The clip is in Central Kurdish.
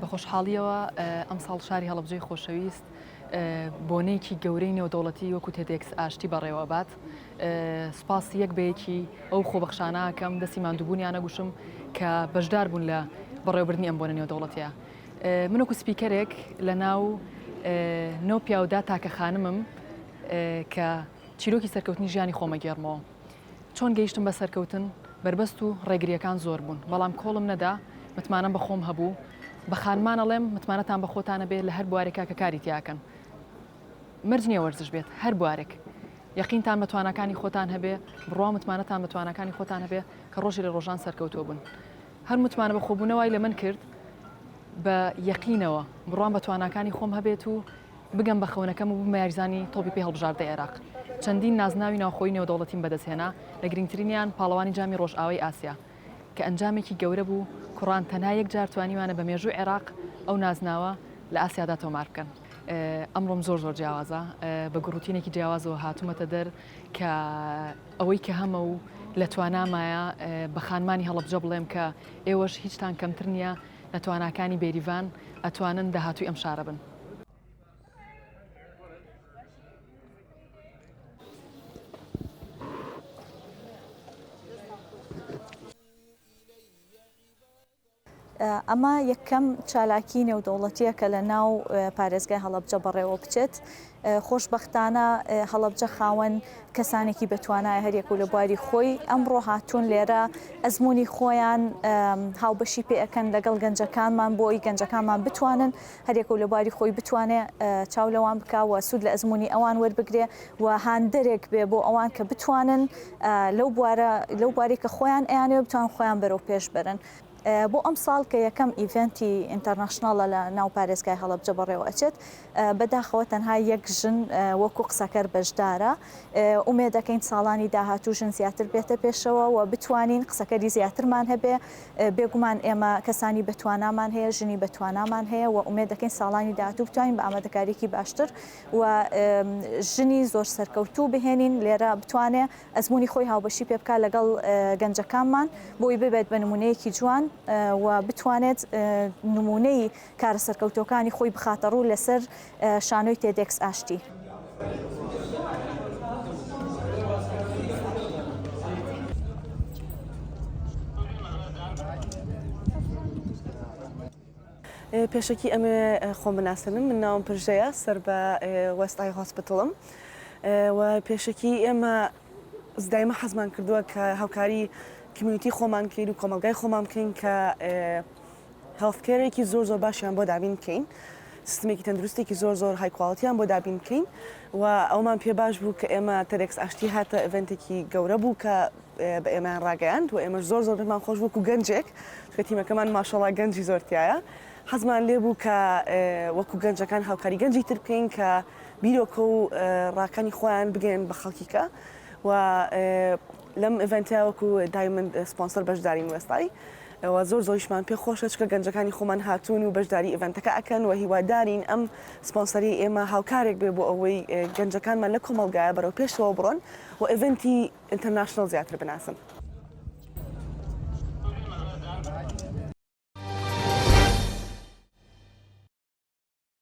بە خۆشحاڵییەوە ئەمساڵ شاری هەڵەبجەی خۆشەویست بۆنەیەکی گەورەی نێودەوڵەتی وەکو تێدێکس ئاشتی بەڕێوەبات. سوپاسی یەک بە یەکی ئەو خۆبەخشانە ئەکەم، دەستی ماندووبوونیان ئەگوشم کە بەشدار بوون لە بەڕێوەبردنی ئەم بۆنە نێودەوڵەتییە. من وەکو speaker ێک لە ناو نۆ پیاودا تاکە خانمم کە چیرۆکی سەرکەوتنی ژیانی خۆم ئەگێڕمەوە. چۆن گەیشتم بە سەرکەوتن؟ بەربەست و ڕێگرییەکان زۆر بوون، بەڵام کۆڵم نەدا، متمانەم بە خۆم هەبوو. بە خانمان ئەڵێم متمانەتان بە خۆتان هەبێ لە هەر بوارێکا کە کاری تیا ئەکەن. مەرج نییە وەرزش بێت، هەر بوارێک. یەقینتان بە تواناکانی خۆتان هەبێ، بڕوا و متمانەتان بە تواناکانی خۆتان هەبێ کە ڕۆژێ لە ڕۆژان سەرکەوتوو بن. هەر متمانە بەخۆبوونە وای لە من کرد بە یەقینەوە بڕوام بە تواناکانی خۆم هەبێت و بگەم بە خەونەکەم و ببمە یاریزانی تۆپی پێی هەڵبژاردەی عێراق. چەندین نازناوی ناوخۆیی نێودەوڵەتیم بەدەستهێنا، لە گرنگترینیان پاڵەوانی جامی ڕۆژئاوای ئاسیا، کە ئەنجامێکی گەورە بوو، کوڕان تەنها یەک جار توانیویانە بە مێژووی عێراق ئەو نازناوە لە ئاسیادا تۆمار بکەن. ئەمڕۆم زۆر زۆر جیاوازە، بە گوڕوتینێکی جیاوازەوە هاتوومەتە دەر کە ئەوەی کە هەمە و لە توانامایە بە خانمانی هەڵەبجە بڵێم کە ئێوەش هیچتان کەمتر نییە لە تواناکانی بێریڤان، ئەتوانن داهاتووی ئەم شارە بن. ئەمە یەکەم چالاکی نێودەوڵەتیە کە لە ناو پارێزگای هەڵەبجە بەڕێوە بچێت. خۆشبەختانە هەڵەبجە خاوەن کەسانێکی بەتوانایە هەریەک و لە بواری خۆی ئەمڕۆ هاتوون لێرە ئەزمموی خۆیان هاوبەشی پێ ئەکەن لەگەڵ گەنجەکانمان بۆ ئەوی گەنجەکانمان بتوانن هەریەک و لە بواری خۆی بتوانێ چاو لەوان بکا و سوود لە ئەزمموی ئەوان وەربگرێ و هاندەرێک بێ بۆ ئەوان کە بتوانن لەو بوارە لەو بوارەی کە خۆیان ئەیانەوێ بتوان خۆیان بەرەو پێش بەرن. بۆ ئەمساڵ کە یەکەم event ی international ە لە ناو پارێزگای هەڵەبجە بەڕێوە ئەچێت، بەداخەوە تەنها یەک ژن وەکو قسەکەر بەشدارە. ئومێد دەکەین ساڵانی داهاتوو ژن زیاتر بێتە پێشەوە و بتوانین قسەکەری زیاترمان هەبێ. بێگومان ئێمە کەسانی بەتوانامان هەیە، ژنی بەتوانامان هەیە و ئومێد دەکەین ساڵانی داهاتوو بتوانین بە ئامادەکارییەکی باشتر و ژنی زۆر سەرکەوتوو بهێنین لێرە بتوانێ ئەزموونی خۆی هاوبەشی پێ بکات لەگەڵ گەنجەکانمان بۆی ببێت بە نموونەیەکی جوان و بتوانێت نموونەی کارە سەرکەوتووەکانی خۆی بخاتە ڕوو لەسەر شانۆی تێدێکس ئاشتی. پێشەکی ئەمەوێ خۆم بناسێنم من ناوم پرژەیە سەر بە وێست ئای هۆسپتڵم و پێشەکی ئێمە دایمە حەزمان کردووە کە هاوکاری community خۆمان بکەین و کۆمەڵگای خۆمان بکەین کە health care ێکی زۆر زۆر باشیان بۆ دابین بکەین سیستمێکی تەندروستێکی زۆر زۆر high quality یان بۆ دابین بکەین و ئەومان پێ باش بوو کە ئێمە تەرێکس ئاشتی هاتە event ێکی گەورە بوو کە بە ئێمەیان ڕاگەیاند و ئێمەش زۆر زۆر پێمان خۆش وەکو گەنجێک چونکە تیمەکەمان ماشەڵا گەنجی زۆر تیایە حەزمان لێ بوو کە وەکو گەنجەکان هاوکاری گەنجی تر بکەین کە بیرۆکە و ڕاکانی خۆیان بگەن بە خەڵکیکە و لەم event ە وەکو diamond sponsor بەشدارین وێستای و زۆر زۆریشمان پێ خۆشە چکە گەنجەکانی خۆمان هاتوون و بەشداری event ەکە ئەکەن و هیوادارین ئەم سپۆنسەری ئێمە هاوکارێک بێ بۆ ئەوەی گەنجەکانمان لە کۆمەڵگایە بەرەو پێشەوە بڕۆن و event ی international زیاتر بناسن.